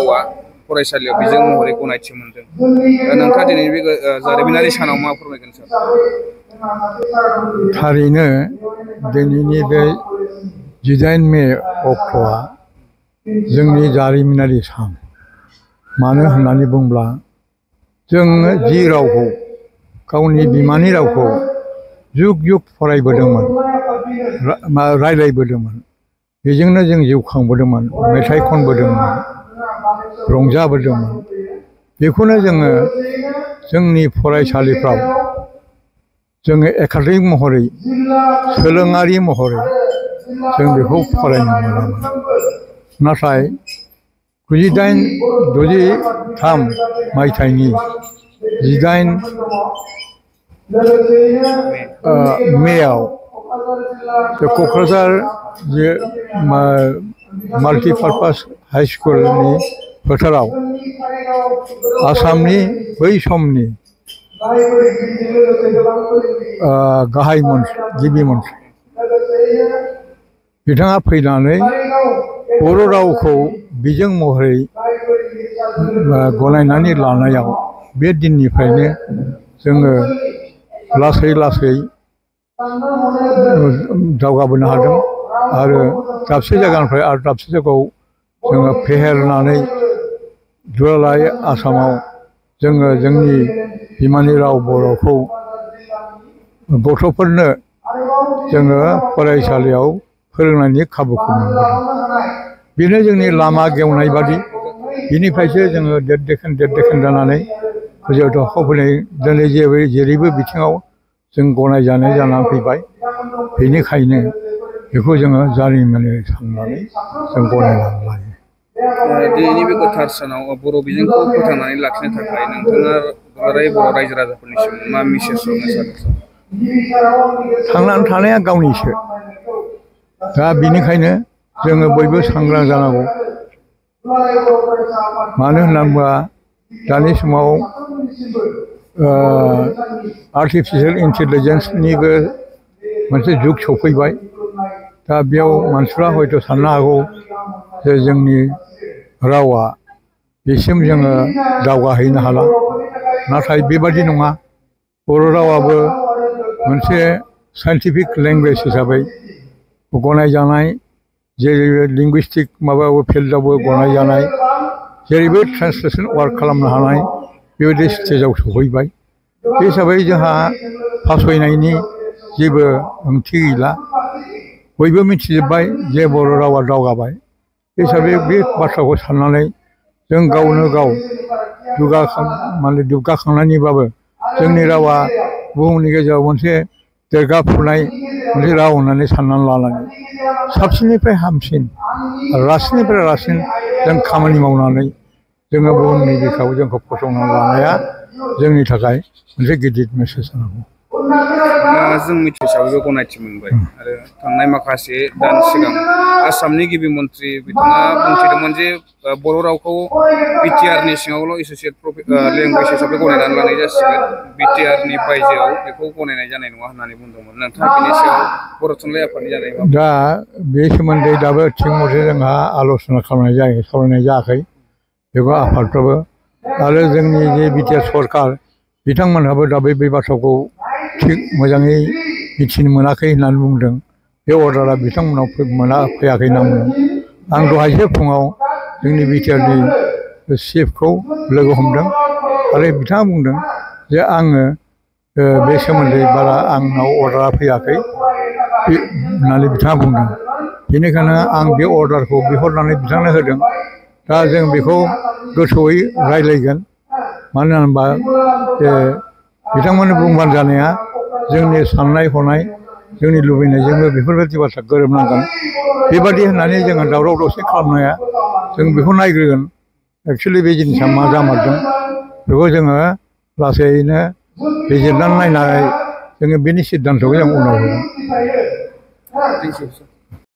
रावा फरायसालियाव बिजों महरै गनायथि मोनदों। नोंथाङा दिनै बे जारिमिनारि सानाव मा फोरमायगोन सार? थारैनो दिनैनि बे 18 मे अक्ट'आ जोंनि जारिमिनारि सान। मानो होननानै बुङोब्ला जोङो जि रावखौ गावनि बिमानि रावखौ जुग जुग फरायबोदोंमोन, रायलायबोदोंमोन, बेजोंनो जों जिउ खांबोदोंमोन, मेथाइ खनबोदोंमोन, रंजाबोदोंमोन, बेखौनो जोङो जोंनि फरायसालिफ्राव जोङो एकाडेमिक महरै, सोलोङारि महरै जों बेखौ फरायनो मोनामोन। नाथाय 1963 मायथाइनि 18 मेआव क'क्राझार जे माल्टिपार्पास हाई स्कुलनि फोथाराव आसामनि बै समनि गाहाय गिबि मन्थ्रि बिथाङा फैनानै बर' रावखौ बिजों महरै गनायनानै लानायाव बे दिननिफ्रायनो जोङो लासै लासै दावगाबोनो हादों आरो दाबसे जायगानिफ्राय आरो दाबसे जायगायाव जोङो फेहेरनानै दुलाराय आसामाव जोङो जोंनि बिमानि राव बर'खौ गथ'फोरनो जोङो फरायसालियाव फोरोंनायनि खाबुखौ मोनबोदों। बेनो जोंनि लामा गेवनाय बादि। बिनिफ्रायसो जोङो देरदेखोन जानानै गोजौ थाखोआव फैनाय दिनै जेरैबो बिथिङाव जों गनायजानाय जानानै फैबाय। बेनिखायनो बेखौ जोङो जारिमिनारि साननानै जों गनायनानै लायो। दिनैनि बे गोथार सानाव बर' बिजोंखौ फोथांनानै लाखिनो थाखाय नोंथाङा दुलाराय बर' रायजो राजाफोरनिसिम मा मेसेज हरनो सानो? थांनानै थानाया गावनिसो। दा बेनिखायनो जोङो बयबो सांग्रां जानांगौ। मानो होनना बुङोब्ला दानि समाव आर्टिफिसियेल इन्टेलिजेन्सनिबो मोनसे जुग सफैबाय। दा बेयाव मानसिफ्रा हयथ' साननो हागौ जे जोंनि रावा बेसिम जोङो दावगाहैनो हाला। नाथाय बेबादि नङा। बर' रावाबो मोनसे साइन्टिफिक लेंगुवेज हिसाबै गनायजानाय, जेरै लिंगुइस्टिक माबायावबो फिल्डआवबो गनायजानाय, जेरैबो ट्रेन्सलेसन वार्क खालामनो हानाय बेबायदि स्टेजाव सफैबाय। बे हिसाबै जोंहा फासयनायनि जेबो ओंथि गैला। बयबो मिथिजोब्बाय जे बर' रावा दावगाबाय। बे हिसाबै बे बाथ्राखौ साननानै जों गावनो गाव दुगाखांनानैबाबो जोंनि रावा बुहुमनि गेजेराव मोनसे देरगाफुनाय मोनसे राव होननानै साननानै लानांगोन। साबसिननिफ्राय हामसिन, रासिननिफ्राय रासिन जों खामानि मावनानै जोङो बुहुमनि बिखायाव जोंखौ फसंनानै लानाया जोंनि थाखाय मोनसे गिदिर मेसेज जानांगौ। जों मिथिसाबैबो गनायथि मोनबाय आरो थांनाय माखासे दान सिगां आसामनि गिबि मन्थ्रि बिथाङा बुंथिदोंमोन जे बर' रावखौ बिटिआरनि सिङावल' एस'सियेट लेंगुवेज हिसाबै गनायनानै लानाय जासिगोन, बिटिआरनि बायजोआव बेखौ गनायनाय जानाय नङा होननानै बुंदोंमोन। नोंथाङा बेनि सायाव बर' थुनलाइ आफादनि जानाय दा बे सोमोन्दै दाबो थिग मथे जोंहा आल'सना सावरायनाय जायाखै। बेखौ आफादफ्राबो आरो जोंनि जे बिटिआर सरकार बिथांमोनहाबो दा बे बाथ्राखौ थिग मोजाङै मिथिनो मोनाखै होननानै बुंदों। बे अर्डारा बिथांमोनाव फैयाखै होनना बुंदों। आं दहायसो फुङाव जोंनि बिटिआरनि चिफखौ लोगो हमदों आरो बिथाङा बुंदों जे आङो बे सोमोन्दै बारा आंनाव अर्डारा फैयाखै होननानै बिथाङा बुंदों। बेनिखायनो आं बे अर्डारखौ बिहरनानै बिथांनो होदों। दा जों बेखौ गोथौयै रायज्लायगोन। मानो होनबा बिथांमोननि बुंबानो जानाया जोंनि साननाय हनाय, जोंनि लुबैनायजोंबो बेफोरबायदि बाथ्रा गोरोबनांगोन। बेबादि होननानै जोङो दावराव दावसि खालामनो हाया। जों बेखौ नायग्रोगोन एक्सुवेलि बे जिनिसा मा जामारदों। बेखौ जोङो लासैनो बिजिरनानै नायनानै जोङो बेनि सिद्धान्तखौ जों उनाव होगोन।